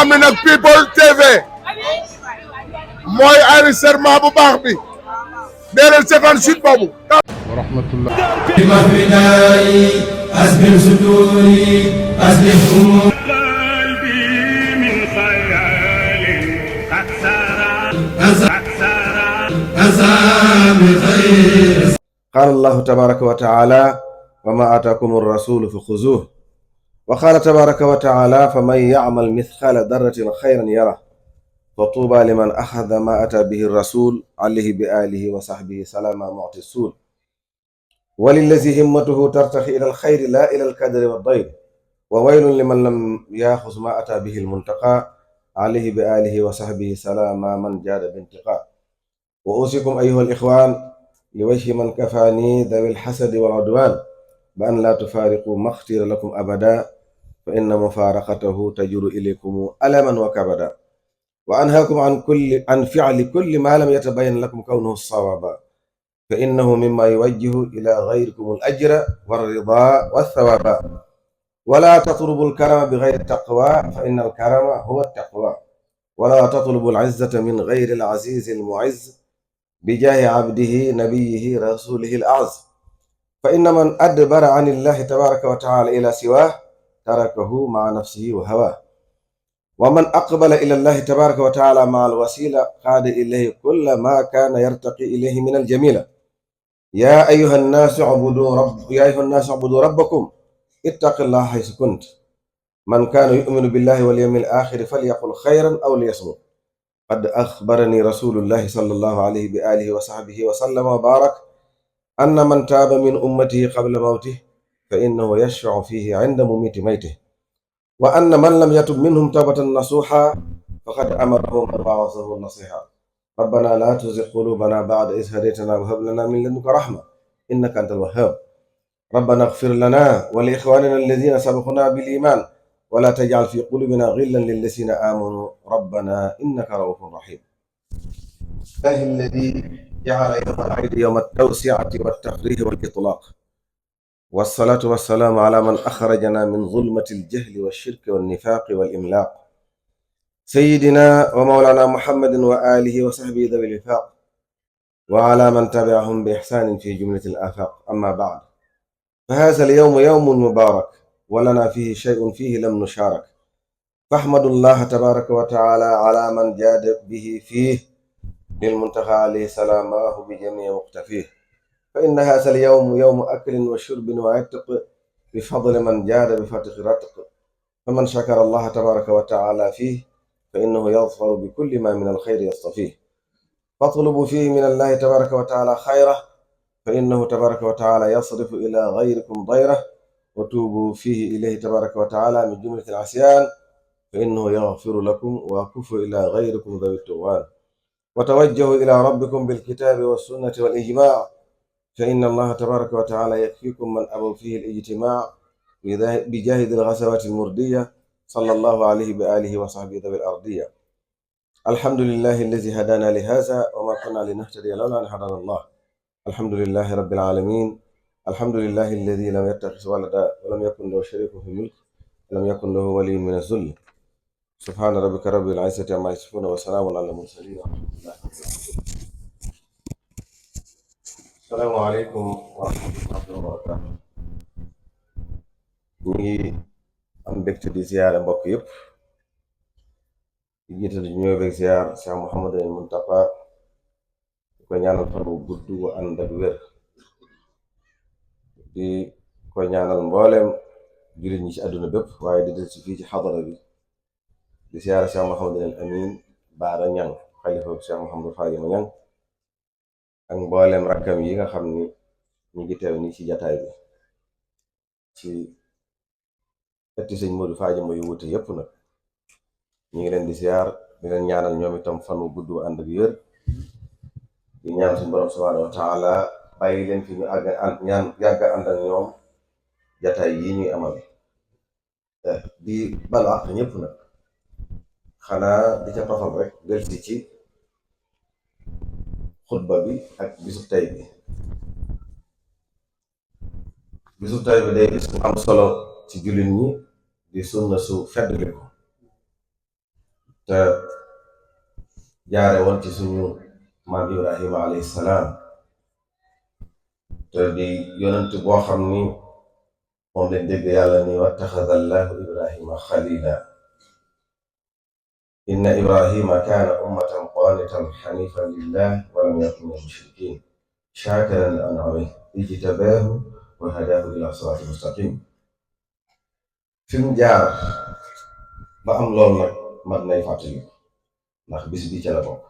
xam ne nag People TV mooy enregistrement bu baax bi dee leen seetaan site boobu wa rahmatullah bimahbidai asbil suduri asbil humur qalbi min khayalin قال الله تبارك وتعالى وما آتاكم الرسول فخذوه وقال تبارك وتعالى فمن يعمل مثقال ذرة خيرا يره فطوبى لمن أخذ ما أتى به الرسول عليه بآله وصحبه سلام معطي السول وللذي همته ترتقي إلى الخير لا إلى الكدر والضير وويل لمن لم يأخذ ما أتى به المنتقى عليه بآله وصحبه سلام من جاد بانتقاء وأوصيكم أيها الإخوان لوجه من كفاني ذوي الحسد والعدوان بأن لا تفارقوا ما اختير لكم أبدا فإن مفارقته تجر إليكم ألما وكبدا وأنهاكم عن فعل كل ما لم يتبين لكم كونه الصواب فإنه مما يوجه إلى غيركم الأجر والرضا والثواب ولا تطلبوا الكرم بغير التقوى فإن الكرم هو التقوى ولا تطلبوا العزة من غير العزيز المعز بجاه عبده نبيه رسوله الأعز فإن من أدبر عن الله تبارك وتعالى إلى سواه تركه مع نفسه وهواه ومن أقبل إلى الله تبارك وتعالى مع الوسيلة قاد إليه كل ما كان يرتقي إليه من الجميلة يا أيها الناس اعبدوا ربكم اتق الله حيث كنت من كان يؤمن بالله واليوم الآخر فليقل خيرا أو ليصمت قد أخبرني رسول الله صلى الله عليه بآله وصحبه وسلم وبارك أن من تاب من أمته قبل موته فإنه يشفع فيه عند مميت ميته وأن من لم يتب منهم توبة نصوحا فقد أمره من وعظه النصيحة ربنا لا تزغ قلوبنا بعد إذ هديتنا وهب لنا من لدنك رحمة إنك أنت الوهاب ربنا اغفر لنا ولإخواننا الذين سبقونا بالإيمان ولا تجعل في قلوبنا غلا للذين آمنوا ربنا إنك رؤوف رحيم الله الذي جعل يوم العيد يوم التوسعة والتفريح والإطلاق والصلاة والسلام على من أخرجنا من ظلمة الجهل والشرك والنفاق والإملاق سيدنا ومولانا محمد وآله وصحبه ذوي الوفاق وعلى من تبعهم بإحسان في جملة الآفاق أما بعد فهذا اليوم يوم مبارك ولنا فيه شيء فيه لم نشارك فاحمدوا الله تبارك وتعالى على من جاد به فيه للمنتهى عليه سلامه بجميع مقتفيه فإن هذا اليوم يوم أكل وشرب وعتق بفضل من جاد بفتح رتق فمن شكر الله تبارك وتعالى فيه فإنه يظفر بكل ما من الخير يصطفيه فاطلبوا فيه من الله تبارك وتعالى خيره فإنه تبارك وتعالى يصرف إلى غيركم ضيره وتوبوا فيه إليه تبارك وتعالى من جملة العصيان فإنه يغفر لكم ويكف إلى غيركم ذوي التوان وتوجهوا إلى ربكم بالكتاب والسنة والإجماع فإن الله تبارك وتعالى يكفيكم من أبوا فيه الاجتماع بجاهد الغزوات المردية صلى الله عليه بآله وصحبه ذوي الأرضية الحمد لله الذي هدانا لهذا وما كنا لنهتدي لولا أن هدانا الله الحمد لله رب العالمين الحمد لله الذي لم يتخذ ولدا ولم يكن له شريك في الملك ولم يكن له ولي من الذل سبحان ربك رب العزة عما يصفون وسلام على المرسلين السلام عليكم ورحمة الله وبركاته ñi am mbégte di ziyaare mbokk yëpp di jiital di ñëw beeg ziyaar Cheikh Mouhamadul Muntaqa di ko ñaanal fan bu gudd bu ànd ak wér di ko ñaanal mboolem jullit ñi ci àdduna bépp waaye di del ci fii ci xadara bi di ziyaare Cheikh Mouhamadul Amin Baara Ñang xalifa Cheikh Mouhamadul Fadima Ñang ak mboolem rakkam yi nga xam ni ñu ngi teew nii ci jataay bi ci etti sëñ Modou Fadima yu wute yépp nag ñu ngi leen di ziar di leen ñaanal ñoom itam fan wu gudd ànd ak wér di ñaan suñu borom subhanahu wa taala bàyyi leen fi ñu ñaan yàgg ànd ak ñoom jataay yi ñuy amal di balu àq ñëpp nag xanaa di ca tofal rek delsi ci xutba bi ak bisub tey bi day bis bu am solo ci jullit ñi di sunna su feddli ko te jaare woon ci suñu maam Ibrahima alayhi salaam te di yonent boo xam ni moom lañ dégg yàlla ni wattaxada allahu Ibrahima xalila inna Ibrahima kaana ummatan qaanitan xanifan lillah walam yakun minal mushrikin shaakiran li an'amihi ijtabaahu wa hadaahu ila siraatin mustaqim fi mu jaar ba am loolu nag mat nay fàttali ndax bis bi ca la bokk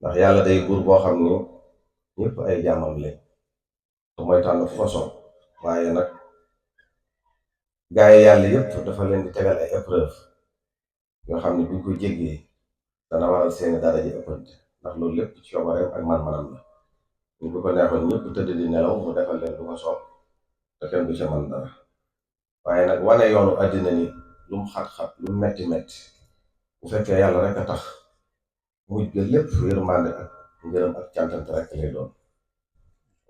ndax yàlla day buur boo xam ni ñëpp ay jaamam lañ te mooy tànn fu ko soob waaye nag gaay yàlla yëpp dafa leen di tegal ay épreuve yoo xam ne buñ ko jéggee dana waral seeni daraja ëppante ndax loolu lépp ci coobareem ak man-manam la ñu bu ko neexoon ñëpp tëdd di nelaw mu defal leen du ko soob te kenn du ca man dara waaye nag wane yoonu àddina ni lu mu xat-xat lu mu metti metti bu fekkee yàlla rek a tax mujj ga lépp yërmande ak ngërëm ak cantante rek lay doon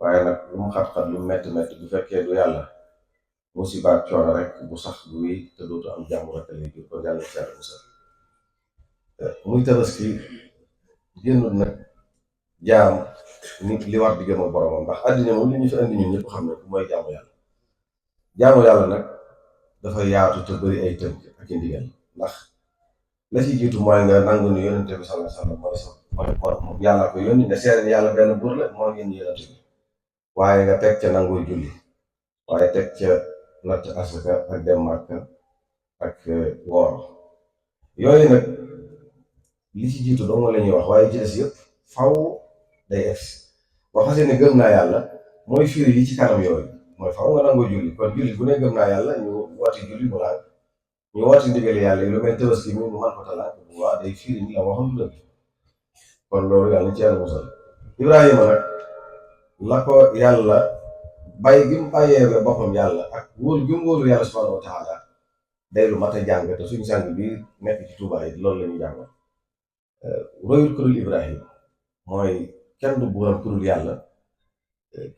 waaye nag lu mu xat-xat lu mu metti metti bu fekkee du yàlla musibaat coono rek bu sax bu wéy te dootu am jàmm rek lay jur kon yàlla ci yàlla musal muy tabaski génnul nag jaam nit li war diggam ak boromam ndax àddina moom li ñu fi andi ñun ñëpp xam ne mooy jaamu yàlla nag dafa yaatu te bëri ay tënk ak i ndigal ndax la ci jiitu mooy nga nangu ni yonente bi sallallahu alayhi wasallam mooy yàlla ko yónni nga seere ni yàlla benn buur la moo yónni yonente bi waaye nga teg ca nangoo julli waaye teg ca natt asaka ak dem Màkka ak woor yooyu nag li ci jiitu dong la ñuy wax waaye ci des yëpp faw day egsi boo xasee ne gëm naa yàlla mooy firi yi ci kanam yooyu mooy faw nga nangoo julli kon julli bu ne gëm naa yàlla ñu wooti julli mu laaj ñu wooti ndigali yàlla yi lu mel tabaski mi mu man ko talaat bu waa day firi ni la waxoon dëgg kon loolu yàlla ci yàlla musal Ibrahima nag la ko yàlla bàyyi gi mu bàyyee boppam yàlla ak wóolu gi mu wóolu yàlla subhanahu wa taala day lu mat a jàng te suñu sang bi nekk ci Tuubaa yi loolu la ñuy jàngal royul ku dul Ibrahima mooy kenn du buuram ku dul yàlla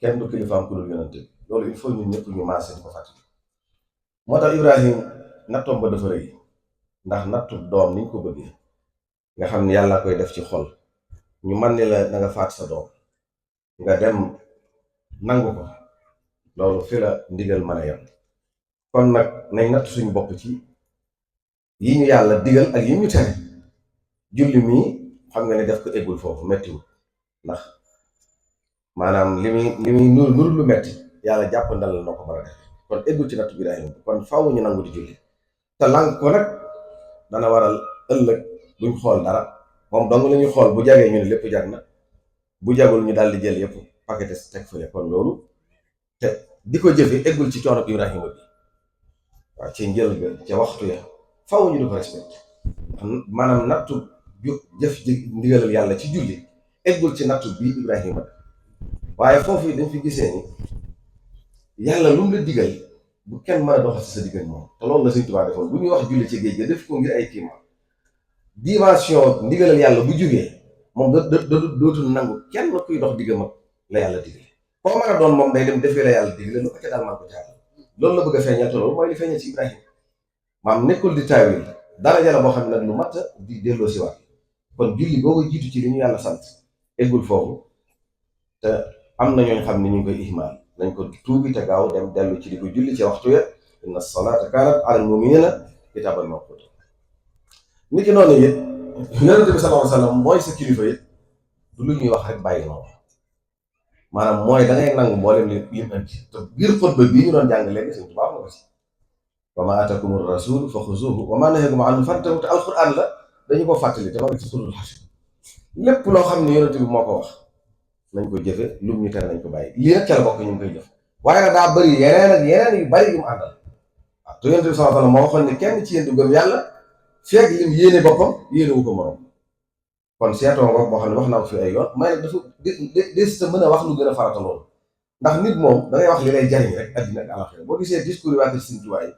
kenn du kilifaam ku dul yonante bi loolu il faut ñun ñëpp ñu maase di ko fàttali moo tax Ibrahima nattoom ba dafa rëy ndax nattu doom niñ ko bëggee nga xam ne yàlla koy def ci xol ñu man ni la na nga faat sa doom nga dem nangu ko loolu fi la ndigal mën a yem kon nag nañ natt suñu bopp ci yi ñu yàlla digal ak yi ñu tere julli mii xam nga ne def ko eggul foofu mettiwul ndax maanaam li muy nur lu metti yàlla jàpp ndal la noo ko mën a def kon eggul ci nattu bi daay kon faaw ñu nangu di julli te lànk ko nag dana waral ëllëg duñ xool dara moom dong la ñuy xool bu jagee ñu ne lépp jag na bu jagul ñu daal di jël yëpp paqueté teg fële kon loolu te di ko jëfe eggul ci coono Ibrahima bi waaw ci njël ga ca waxtu ya faaw ñu di ko respecté maanaam nattu jëf ndigalal yàlla ci julli eggul ci nattu bi Ibrahima waaye foofu yi dañ fi gisee ni yàlla lu mu la digal bu kenn mën a doxal ci sa digal moom te loolu la Sëñ Tuubaa defoon bu ñuy wax julli ci géej ga def ko ngir ay kiimaan dimension ndigalal yàlla bu jugee moom dootul nangu kenn kuy dox diggam ak la yàlla digle koo mën a doon moom day dem defee la yàlla digle lu ko ca daal maa ko caaral loolu la bëgg a feeñal te loolu mooy li feeñal ci Ibrahima maam nekkul di taawil dara jala boo xam ne nag lu mat di delloo si waat kon julli boo ko jiitu ci li ñu yàlla sant eggul foofu te am na ñooñ xam ne ñu ngi koy ihmaal nañ ko tuubi te gaaw dem dellu ci di ko julli ci waxtu ya inna salaata kaanat alal mu'miniina kitaaban mawquuta niki noonu it yonente bi sallallahu alayhi wa sallam mooy sa kilifa it du lu ñuy wax rek bàyyi noonu maanaam mooy da ngay nangu mboolem lim indi te biir xutba bii ñu doon jàng léegi Sëñ Tuubaa na ko ci wa maa aataakumu rasuulu fa xuzuuhu wa maa nahaakum anhu fantahu te alquran la dañu ko fàttali te ma ngi ci suuratul Hashr lépp loo xam ne yonente bi moo ko wax nañ ko jëfe lu ñu tere nañ ko bàyyi lii nag ca la bokk ñu ngi koy jëf waaye nag daa bëri yeneen ak yeneen yu bari yu mu àndal waaw te yonente bi sallallahu alayhi wa sallam moo waxoon ne kenn ci yéen du gëm yàlla feeg lim yéene boppam yéene wu ko morom kon seetoo nga boo xam ne wax naa ko fi ay yoon may nag dafa des sa mën a wax lu gën a farata loolu ndax nit moom da ngay wax li lay jariñ rek addina ak alaxira boo gisee discours yi waa kër Sëñ Tuubaa yi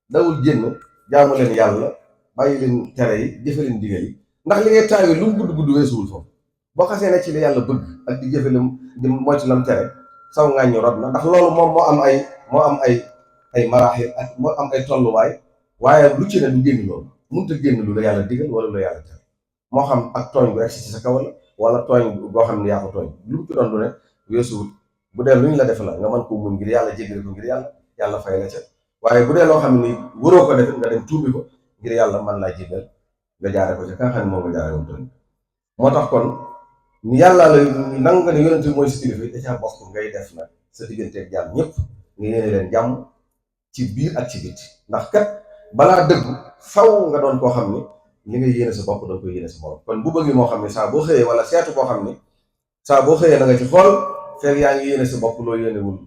dawul génn jaamu leen yàlla bàyyi leen tere yi jëfe leen digal yi ndax li ngay taawee lu mu gudd gudd weesuwul foofu boo xasee ne ci li yàlla bëgg ak di jëfe lam di moytu lam tere saw ngaañu rod na ndax loolu moom moo am ay maraaxil ak moo am ay tolluwaay waaye lu ci ne du génn loolu mënut a génn lu la yàlla digal wala lu la yàlla tere moo xam ak tooñ bu egsi ci sa kaw la wala tooñ goo xam ne yaa ko tooñ lu mu ci doon du ne weesuwul bu dee lu ñu la def la nga mën ko mun ngir yàlla jéggale ko ngir yàlla fay la ca waaye bu dee loo xam ne waroo ko def nga dem tuubi ko ngir yàlla mën laa jéggal nga jaare ko ca ka nga xam ne moom nga jaare woon tooñ moo tax kon ni yàlla la nangu nga ne yonent bi mooy sa kilifa da caa bokk ngay def nag sa digganteeg jàmm ñëpp nga yéene leen jàmm ci biir ak ci biti ndax kat balaa dëgg faw nga doon koo xam ni li nga yéene sa bopp danga koy yéene sa borom kon bu bëgg moo xam ne saa boo xëyee wala seetu koo xam ni saa boo xëyee na nga ci xool fekk yaa ngi yéene sa bopp loo yéenewul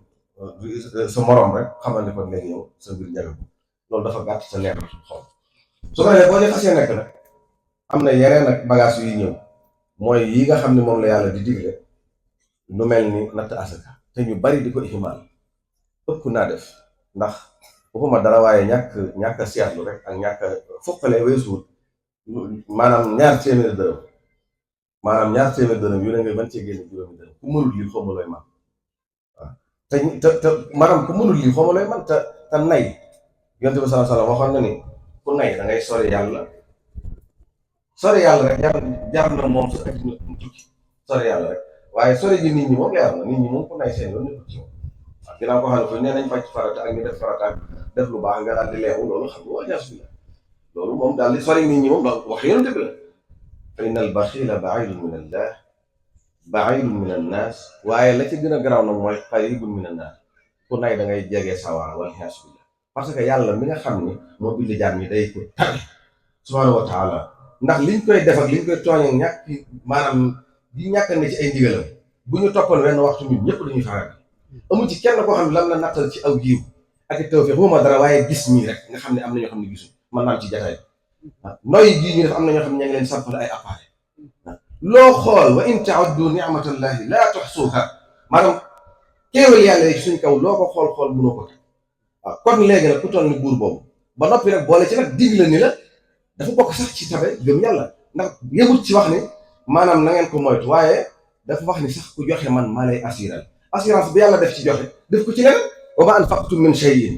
sa morom rek xamal ni kon léegi yow sa mbir njëriñ loolu dafa gàtt sa leer xool su ko defee boo dee xasee nekk nag am na yeneen ak bagage yu ñëw mooy yi nga xam ne moom la yàlla di digle lu mel ni natt asaka te ñu bari di ko iximaal ëpp naa def ndax waxuma dara waaye ñàkk a seetlu rek ak ñàkk a foqale weesuwut maanaam ñaar téeméeri dërëm yu ne nga mën cee génne juróomi dërëm ku mënul lii xaw ma looy man waaw te maanaam ku mënul lii xaw ma looy man te nay yonent bi sallallahu alayhi wasallam waxoon na ni ku nay da ngay sori yàlla rek jar na moom sa adduna tukki sori yàlla rek waaye sori ji nit ñi moom leer na nit ñi moom ku nay seen yoon nekkul ci moom waaw ginnaaw ko xam ne ko nee nañ faj farata ak ñu def farata ak def lu baax nga daal di leewu loolu xam nga wajaas bi la loolu moom daal di sori nit ñi moom daal wax yonent bi la fa inna al baxila baidun min allah baidun min annaas waaye la ci gën a garaaw nag mooy qaribun min annaas ku nay da ngay jege sawara wal xiyaas billah parce que yàlla mi nga xam ni moo bind jaam ñi day ko tar subhanahu wa taala ndax liñ koy def ak liñ koy tooñee ñàkk maanaam di ñàkk ne ci ay ndigalam bu ñu toppoon wenn waxtu ñun ñëpp dañuy faral amul ci kenn koo xam ne lan la nattal ci aw jiw ak i tawfiq xuma dara waaye gis ñii rek nga xam ne am na ñoo xam ne gisuñ mën naa am ci jataay noyyi gii ñu def am na ñoo xam ne ña ngi leen sampal ay appareil loo xool wa in ta'uddu ni'matallahi laa tuhsuha maanaam kéewal yàlla yi suñ kaw loo ko xool mënoo ko teg waaw kon léegi nag ku toll ni buur boobu ba noppi nag boole ci nag digle ni la dafa bokk sax ci tabe gëm yàlla ndax yëmut ci wax ni maanaam na ngeen ko moytu waaye dafa wax ni sax ku joxe man maa lay assurance bi yàlla def ci joxe def ko ci leneen wa ma anfaqtum min shay'in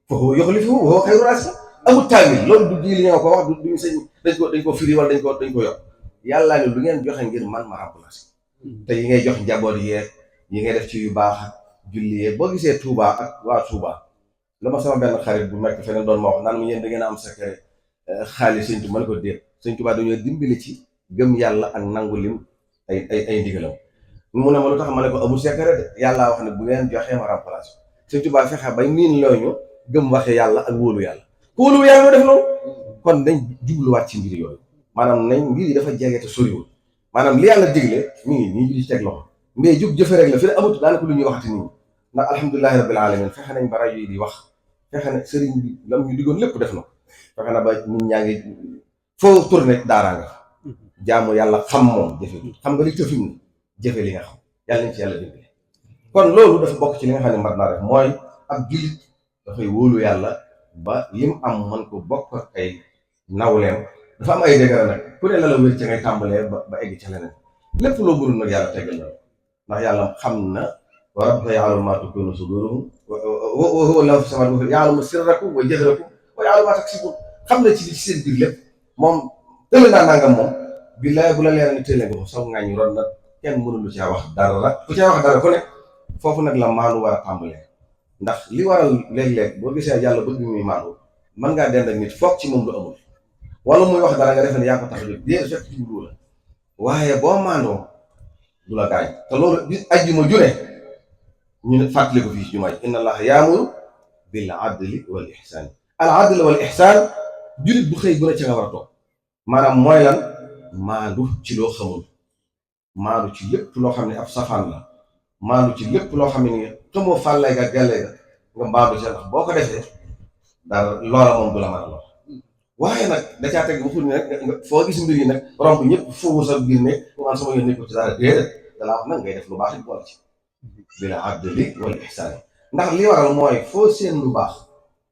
fa huwa yukhlifuhu wa huwa khayru raasiqiin amul taawil loolu du di li nga ko wax duñu sëñ dañ ko firi wala dañ ko yokk yàllaa ne lu ngeen joxe ngir man ma remplacer te yi ngay jox njaboot yeeg yi ngay def ci yu baax ak julli yeeg boo gisee Touba ak waa Touba la ma sama benn xarit bu nekk feneen doon ma wax naan mu yéen da ngeen a am secret xaalis sëñ Touba ma ne ko déet sëñ Touba dañoo dimbali ci gëm yàlla ak nangu lim ay ndigalam mu ne ma lu tax ma ne ko amul secret de yàllaa wax ne bu ngeen joxee ma remplacer sëñ Touba fexe bay miin looñu gëm waxe yàlla ak wóolu yàlla ku wóolu yàlla def loolu kon nañ jubluwaat ci mbir yooyu maanaam nañ mbir yi dafa jege te soriwul maanaam li yàlla digle mi ngi nii di teg loxo mais jub jëfe rek la fi ne amut daanaka lu ñuy waxati nit ñi ndax alhamdulilahi rabbil alamin fexe nañ ba rajo yi di wax fexe na sëriñ bi lam ñu diggoon lépp def na ko fexe na ba nit ñaa ngi foo tourné daaraa nga jaamu yàlla xam moom jëfe xam nga li tëfim ni jëfe li nga xam yàlla nañ ci yàlla dimbale kon loolu dafa bokk ci li nga xam ne mat naa def mooy ab jullit dafay wóolu yàlla ba lim am mën ko bokk ak ay nawleem dafa am ay dégâts nag ku ne la la wér ca ngay tàmbalee ba egg ca leneen lépp loo mënul nag yàlla teggal na ndax yàlla xam na wa rabbuka ya'lamu maa tukinnu suduuruhum wa huwa Allahu fi samaawaati ya'lamu sirrakum wa jahrakum wa ya'lamu maa taksibuun xam na ci li ci seen biir lépp moom tële naa nangam moom billaay bu la leeral ni tële nga ko soog ngaa ñu ron nag kenn mënul lu caa wax dara ku caa wax dara ku ne foofu nag la maanu war a tàmbalee ndax li waral léeg-léeg boo gisee yàlla bëgg muy maanu mën ngaa dend ak nit foog ci moom lu amul wala muy wax dara nga defe ne yaa ko tax a jóg déedéet fekk ci lu la waaye boo maandoo du la gaañ te loolu bis ajjuma jure ñu ne fàttali ko fii ci jumaa ji inna allaha yaamuru bil adli wal ihsaan al adl wal ihsaan julit bu xëy bu ne ca nga war a toog maanaam mooy lan maandu ci loo xamul maandu ci lépp loo xam ne ab safaan la maandu ci lépp loo xam ne ni xamoo fàllay ga gàllay ga nga maandu ci ndax boo ko defee dara loola moom du la mën a lor waaye nag da caa teg waxul ni nag foo gis mbir yi nag romb ñëpp foofu sa biir ne mu naan sama yoon nekkul ci dara déedéet dalaa wax nag ngay def lu baax it boole ci bil adli wal ihsaan ndax li waral mooy foo seen lu baax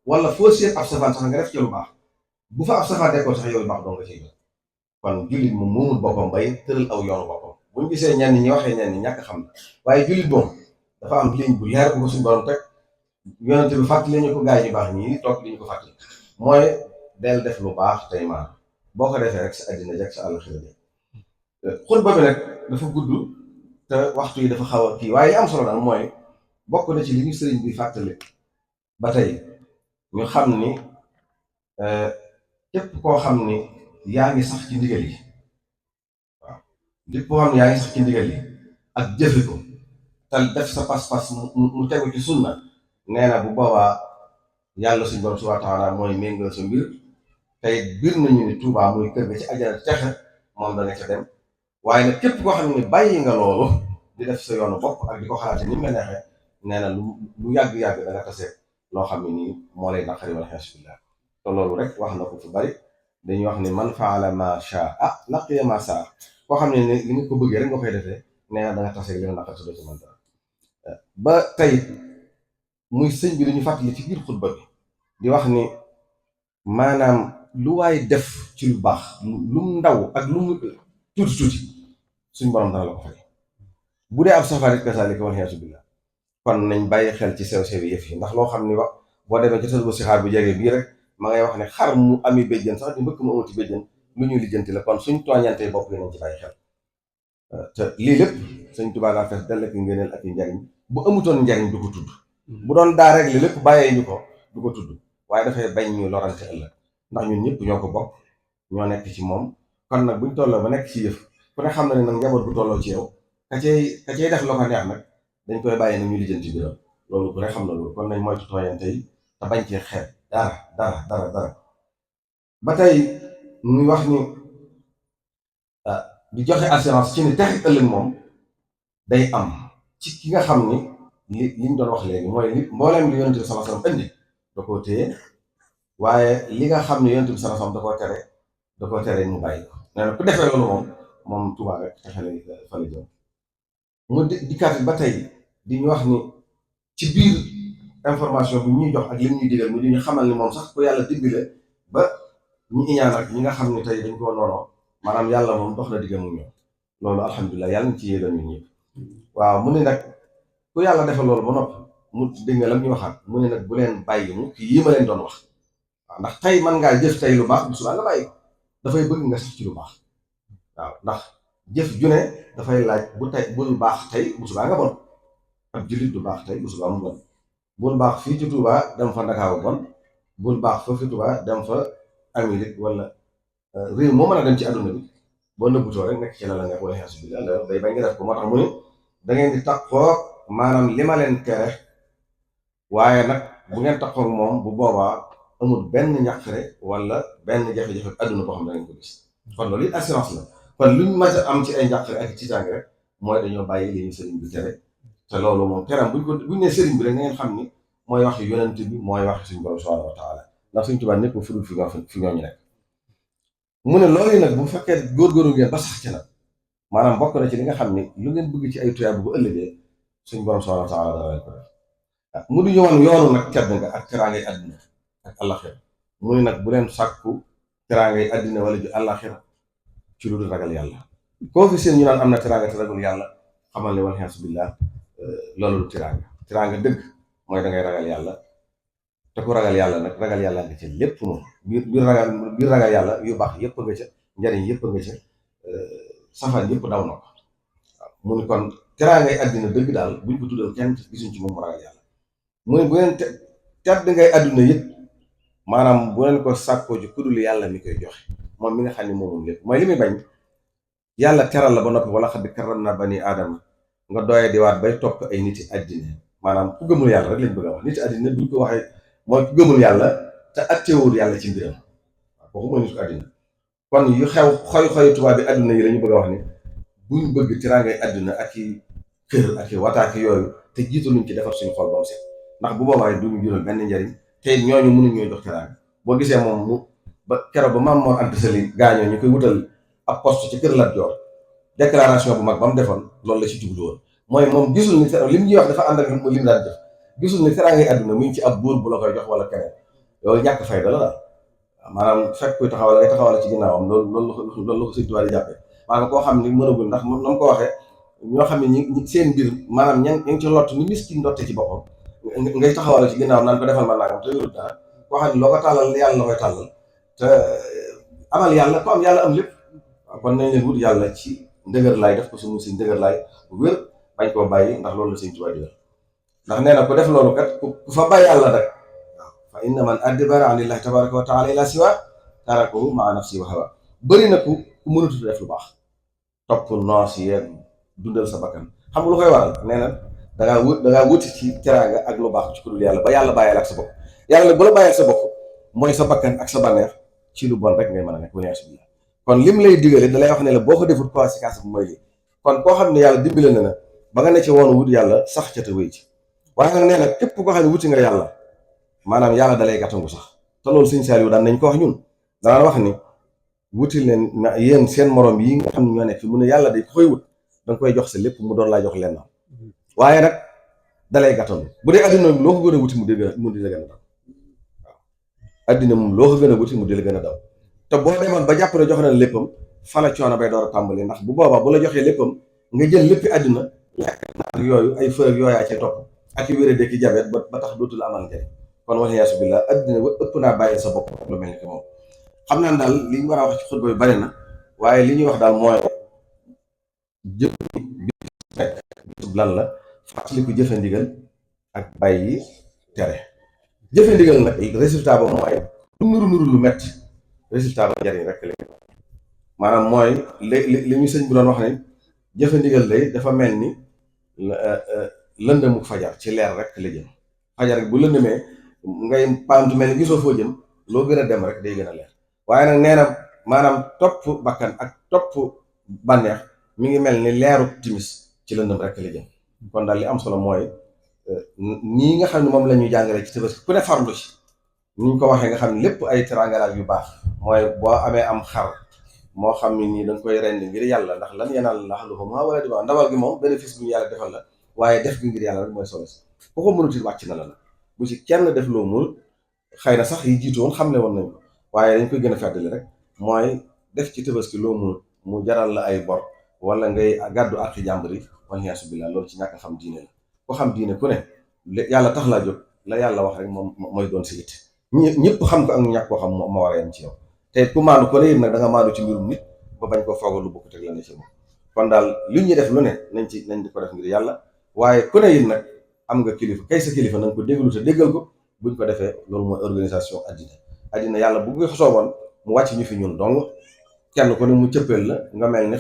wala foo seen ab safaan sax nga def ci lu baax bu fa ab safaan dekkoon sax yow lu baax doo nga ciy jot kon jullit moom moomul boppam bay tëral aw yoonu boppam buñ gisee ñenn ñi waxee ñenn ñi ñàkk xam na waaye jullit moom dafa am ligne bu leer bu ko suñu borom teg yonente bi fàttali ñu ko gaay ñu baax ñii toog li ñu ko fàttali mooy del def lu baax tey maan boo ko defee rek sa àddina jag sa àllaxira jag. xutba bi nag dafa gudd te waxtu yi dafa xaw a kii waaye li am solo daal mooy bokk na ci li ñu sëriñ bi fàttali ba tey ñu xam ni képp koo xam ni yaa ngi sax ci ndigal yi waaw képp koo xam ni yaa ngi sax ci ndigal yi ak jëfe ko te def sa pas-pas mu tegu ci sunna nee na bu boobaa yàlla suñu borom subhaanahu wa taala mooy méngoo sa mbir tey biir nañu ni Tuubaa muy kër ga ci àjjana texe moom dana ca dem. waaye nag képp koo xam ne bàyyi nga loolu di def sa yoonu bopp ak di ko xalaate ni mu la neexee nee na lu yàgg-yàgg da nga tase loo xam ne nii moo lay naqari wala xeesubillah te loolu rek wax na ko fu bari dañuy wax ni man faala ma shaa laqiya ma saa koo xam ne li nga ko bëggee rek nga koy defee nee na da nga tase li nga naqari doo ci mën dara ba tey muy sëñ bi dañu fàttali ci biir xutba bi di wax ni maanaam lu waay def ci lu baax lu mu ndaw ak lu mu tuuti suñ borom dana la ko fay bu dee ab safar it kasaalika wal iyaazu billah kon nañ bàyyi xel ci sew-sew yëf yi ndax loo xam ni wax boo demee ci tas bu si xaar bu jege bii rek ma ngay wax ne xar mu ami béjjën sax di mbëkk mu amuti béjjën lu ñuy lijjanti la kon suñ tooñantee bopp yi nañ ci bàyyi xel te lii lépp sëñ Tuubaa daa fees dell ak ngëneel ak njariñ bu amutoon njariñ du ko tudd bu doon daa rek li lépp bàyyee ñu ko du ko tudd waaye dafay bañ ñu lorante ëllëg ndax ñun ñëpp ñoo ko bokk ñoo nekk ci moom kon nag buñ tolloo ba nekk ci yëf ku ne xam na ne nag njaboot bu tolloo ci yow ka cay def loo ko neex nag dañ koy bàyyi nag ñu lijjanti biram loolu ku ne xam na loolu kon nañ moytu tooñante yi te bañ cee xeet dara ba tey muy wax ni di joxe assurance ci ni texit ëllëg moom day am ci ki nga xam ni liñ doon wax léegi mooy li mbooleem li yonent bi sallallahu alayhi wasallam indi da koo téye waaye li nga xam ne yonent bi sallallahu alayhi wasallam da koo tere ñu bàyyi ko nee na ku defee loolu moom Tuubaa rek te xale fa la jëm mu dikkaat ba tey di ñu wax ni ci biir information bi ñuy jox ak li ñuy digal mu di ñu xamal ni moom sax ku yàlla dimbale ba ñu iñaan ak ñi nga xam ne tey dañ koo noonoo maanaam yàlla moom dox na diggam mu ñoom loolu alhamdulilah yàlla ñu ci yéegal ñu ñëpp waaw mu ne nag ku yàlla defal loolu ba noppi mu dégg nga lam ñu waxaat mu ne nag bu leen bàyyi mu kii yi ma leen doon wax waaw ndax tey mën ngaa jëf tey lu baax bu subaa nga bàyyi ko dafay bëgg nga sax ci lu baax waaw ndax jëf ju ne dafay laaj bu tey bul baax tey bu subaa nga bon ab jullit du baax tey bu subaa mu bon bul baax fii ci Touba dem fa Ndakaaru bon bul baax fa fi Touba dem fa Amérique wala réew moo mën a dem ci àdduna bi boo nëbbutoo rek nekk ci la nga wala xeesu bi day bañ nga def ko moo tax mu ne da ngeen di taxoo maanaam li ma leen tere waaye nag bu ngeen taxoo moom bu boobaa amul benn ñàqare wala benn jafe-jafe àdduna boo xam ne da ngeen ko gis kon loolu it assurance la kon luñ mën a am ci ay njàqare ak ci tàng rek mooy dañoo bàyyi li ñu sëriñ bi tere te loolu moom teram buñ ne sëriñ bi rek ngeen xam ni mooy wax yonent bi mooy wax suñu borom subhanahu wa taala ndax suñ Tuubaa nekk fudul fi ñooñu nekk mu ne loolu yi nag bu fekkee góorgóorlu ngeen ba sax ci nag maanaam bokk na ci li nga xam ni lu ngeen bëgg ci ay tuyaab bu ëllëgee suñu borom subhanahu wa taala dana leen ko def mu di yoonu nag tedd nga ak teraangay àddina ak àllaxira mu ne nag bu leen sàkku teraangay àddina wala ju àllaxira ci lu dul ragal yàlla koo fi seen ñu naan am na teraanga te ragul yàlla xamal ne walxiyaasu billah loolu du teraanga dëgg mooy da ngay ragal yàlla te ku ragal yàlla nag ragal yàlla nga ca lépp moom biir ragal yàlla yu baax yëpp nga ca njariñ yëpp nga ca safaan yëpp daw na ko waaw mu ne kon teraangay àddina dëgg daal buñ ko tuddal kenn gisuñ ci moom mu ragal yàlla mu ne bu ngeen tedd ngay àdduna yëpp maanaam bu leen ko sàkkoo ci kudul yàlla mi koy joxe moom mi nga xam ne moom lépp mooy li muy bañ yàlla teral la ba noppi wala xad karramnaa banii aadama nga doye di waat bay topp ay niti àddina maanaam ku gëmul yàlla rek lañ bëgg a wax niti àddina buñ ko waxee mooy ku gëmul yàlla te attewul yàlla ci mbiram waaw kooku mooy nit ko àddina kon yu xew xoy tubaab bi àdduna yi la ñu bëgg a wax ni buñ bëgg teraangay àdduna ak i kër ak i wataaki yooyu te jiitaluñ ci defar suñu xol ba mu set ndax bu boobaa duñu jural benn njariñ te ñooñu mënuñ ñooy jox teraanga boo gisee moom mu ba keroog ba Maam Mor Anta Sali gaañoo ñu koy wutal ab poste ci kër Lat Joor déclaration bu mag ba mu defoon loolu la ci jublu woon mooy moom gisul ni li mu ñuy wax dafa ànd ak li mu daan def gisul ni teraangay àdduna mu ngi ci ab buur bu la koy jox wala keneen loolu ñàkk fayda la daal maanaam fekk kuy taxawal ngay taxawal ci ginnaawam loolu la ko Sëñ Tuubaa di jàppee maanaam koo xam ni mënagul ndax na mu ko waxee ñoo xam ne ñi seen mbir maanaam ña ngi ci lott ni miskin ndotte ci boppam ngay taxawal ci ginnaawam naan ko defal ma nangam te yorut dara koo xam ne loo ko tàllal yàlla la koy tàllal te amal yàlla ko am yàlla am lépp. kon nañ leen wut yàlla ci ndëgër laay def ko su mu si ndëgër laay bu wér bañ koo bàyyi ndax loolu la Sëñ Tuubaa digal ndax nee na ku def loolu kat ku fa bàyyi yàlla rek waaw fa inna man adbara an illahi tabaraka wa taala ila siwa tarakahu maa nafsi wa hawa bëri na ku mënatut def lu baax topp noos yeeg dundal sa bakkan xam nga lu koy waral nee na dangaa wuti ci teraanga ak lu baax ci ku dul yàlla ba yàlla bàyyeel ak sa bopp yàlla bu la bàyyeel sa bopp mooy sa bakkan ak sa bànneex ci lu bon rek ngay mën a nekk bu neex bi kon lim lay digale da lay wax ne la boo ko defut conséquence bu mooy lii kon koo xam ne yàlla dimbale na ba nga ne ci woon wut yàlla sax ca te wéy ci waaye nag nee na képp koo xam ne wuti nga yàlla maanaam yàlla dalay gàttangu sax te loolu Sëñ Saaliw daan nañ ko wax ñun danaan wax ni wuti leen yéen seen morom yi nga xam ne ñoo nekk fi mu ne yàlla day ko koy wut da nga koy jox sa lépp mu doon laa jox leen waaye nag dalay gàttandu bu dee addina moom loo ko gën a wuti mu di la gën a daw waaw addina moom loo ko gën a wuti mu di la gën a daw te boo demoon ba jàpp ne jox na léppam fala coono bay door a tàmbali ndax bu boobaa bu la joxee léppam nga jël léppi àddina lekk naar yooyu ay fërëg yooyaa cay topp ak i wéré dëkki jabet ba tax dootul amal njëriñ kon wala yaasu billah àddina ba ëpp naa bàyyi sa bopp lu mel ni ki moom xam naa daal li ñu war a wax ci xutba bi bari na waaye li ñuy wax daal mooy jëf bi nekk bisub lan la fàttaliku jëfe ndigal ak bàyyi tere jëfe ndigal nag résultat ba mooy lu nuru lu metti résultat ba njariñ rek la maanaam mooy li ñu sëñ bi doon wax ne jëfe ndigal lay dafa mel ni lëndëmu fajar ci leer rek la jëm fajar bu lëndëmee ngay paamtu mel ni gisoo foo jëm loo gën a dem rek day gën a leer waaye nag nee na maanaam topp bakkan ak topp bànneex mi ngi mel ni leeru timis ci lëndëm rek la jëm kon daal li am solo mooy ñii nga xam ne moom la ñuy jàngale ci Tabaski ku ne farlu ci ni ñu ko waxee nga xam ne lépp ay terangalaat yu baax mooy boo amee am xar moo xam ne nii da nga koy rendi ngir yàlla ndax lan yenal laxluhumaa wala dimaa ndawal gi moom bénéfice bu ñu yàlla defal la waaye def gi ngir yàlla rek mooy solo si ku ko mënuti wàcc na la nag bu ci kenn def loo mul xëy na sax yi jiitu woon xam ne woon nañ ko waaye dañ koy gën a fàttali rek mooy def ci Tabaski loo mul mu jaral la ay bor wala ngay gàddu àqi jàmbur yi wal yaasu billah loolu ci ñàkk xam diine la ko xam diine ku ne yàlla tax laa jóg la yàlla wax rek moom mooy doon si it ñëpp xam ko ak ñàkk koo xam moo war a yem ci yow te ku maandu ko ne yéen nag da nga maandu ci mbirum nit ba bañ ko foogal lu bokk teg la ne ci moom kon daal li ñuy def lu ne nañ di ko def ngir yàlla waaye ku ne yéen nag am nga kilifa kay sa kilifa na nga ko déglu te déggal ko buñ ko defee loolu mooy organisation addina yàlla bu ko sooboon mu wàcc ñu fi ñun dong kenn ku ne mu cëppeel la nga mel ni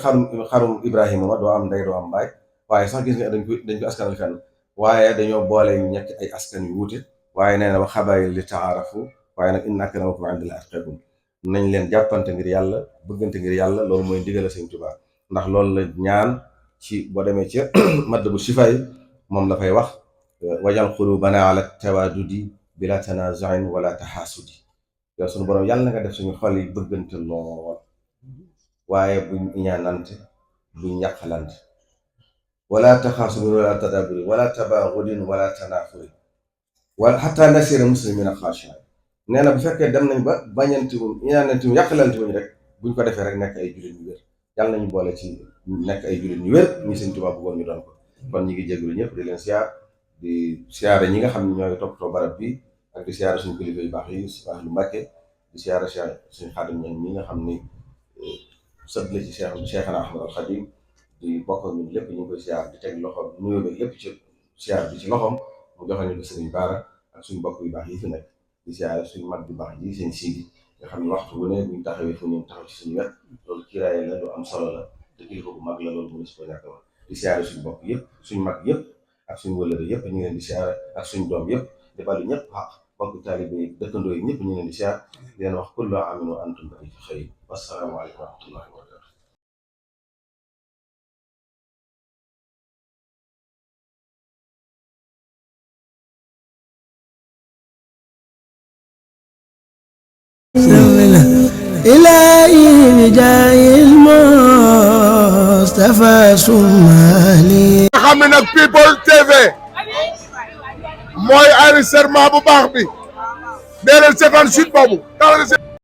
xarum Ibrahima ma doo am ndey doo am baay waaye sax gis nga dañ ko askanal fenn waaye dañoo boole ñekk ay askan yu wuute waaye nee na wa xabaayil li taarafu waaye nag inna akramakum indallahi atqakum nañ leen jàppante ngir yàlla bëggante ngir yàlla loolu mooy ndigal Sëñ Tuubaa ndax loolu la ñaan ci boo demee ci madd bu sifaay moom la fay wax wajal qulubana ala tawadudi bila tanazuin wala taxaasudi yow suñu borom yàlla na nga def suñu xol yi bëggante lool waaye buñ ñaanante buñ yàqalante wala taxaasudin wala tadaburi wala tabaagudin wala tanafuri wala xataa nasira muslimina xaashiin nee na bu fekkee dem nañ ba bañantiwuñ ñaanantiwuñ yàqalantiwuñ rek buñ ko defee rek nekk ay jullit ñu wér yàlla nañu boole ci nekk ay jullit ñu wér ñi Sëñ Tuubaa bëggoon ñu doon ko kon ñi ngi jégalu ñëpp di leen siyaar di siyaare ñi nga xam ne ñooy toppatoo barab bi ak di siyaare suñu kilifa yu baax yi lu Mbàkke di siyaare suñu Xaadim ñan ñi nga xam ni sët la ci Cheikhana Ahmad al Xadim di bokk ak ñun lépp ñu ngi koy siyaar di teg loxo nuyoo bi lépp ci siyaar bi ci loxoom mu joxe ñu ko Sëriñ Baara ak suñu bokk yu baax yi fi nekk di siyaare suñu mag bu baax ji seen siidi nga xam ne waxtu bu ne buñ taxawee fu ñu taxaw ci suñu wet loolu kiiraay la lu am solo la te kilifa bu mag la loolu mënu si ko ñàkk wax di siyaare suñu bokk yëpp suñu mag yëpp ak suñu wëllëre yëpp ñu ngi leen di siyaare ak suñu doom yëpp di balu ñëpp xaq bokk taalibe yi dëkkandoo yi ñëpp ñu ngi leen di siyaar di leen wax kullu aamin wa antum bi xayr wassalaamu aleykum wa rahmatullahi wa barakatuh إلهي بجاه المصطفى سمالي xam ne nag People TV mooy enregistrement bu baax bi dee leen seetaan site boobu